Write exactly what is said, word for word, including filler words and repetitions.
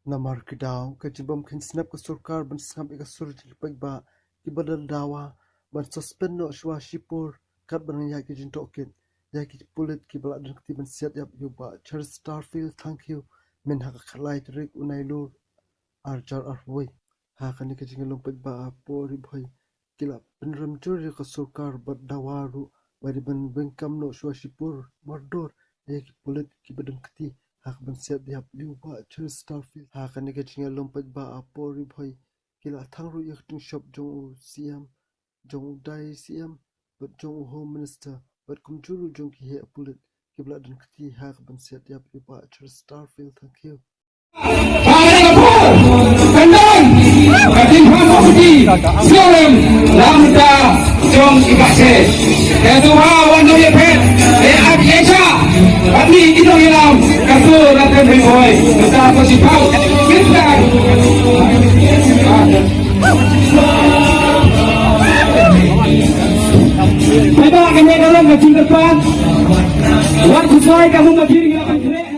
Namar ki daw ka jingbym kheiñ snap ka sorkar ban sngap ïa ka sur jong ki paidbah kiba la dawa ban suspend noh shuwa shipor, katba nang ïa ki jingtohkit ïa ki pulit kiba la don kti ban siat ïap ïa u Bah Charles Starfield Thangkhiew, mynta ha ka khatlai tarik u Nailur arhajar arphew. Ha kane ka jingïalum paidbah ha Pori Bhoi ki la pynrem jur ïa ka sorkar bad dawa ruh ba dei ban weng kam noh shuwa shipor mardor ïa ki pulit kiba don kti ha kaban siat ïap ïa u Bah Charles Starfield. Ha kane ka jingïalum paidbah ha Pori Bhoi ki la thang ruh ïa ka jingshop jong u C M, jong u dei C M bad jong u Home Minister bad kumjuh ruh jong ki heh pulit kiba la don kti ha kaban siat ïap ïa u Bah Charles Starfield Thangkhiew. Kandang, ka tin pha mo piti, sialam, lam ta, jong i bakse. Te tu ha wan do ye phet, e ap ye cha, ap ni i dong ye lam, ka tu na tem ri boy, ta ko si pau, kita. Bye bye, kami dalam kacil depan. Wan kusai kamu makin.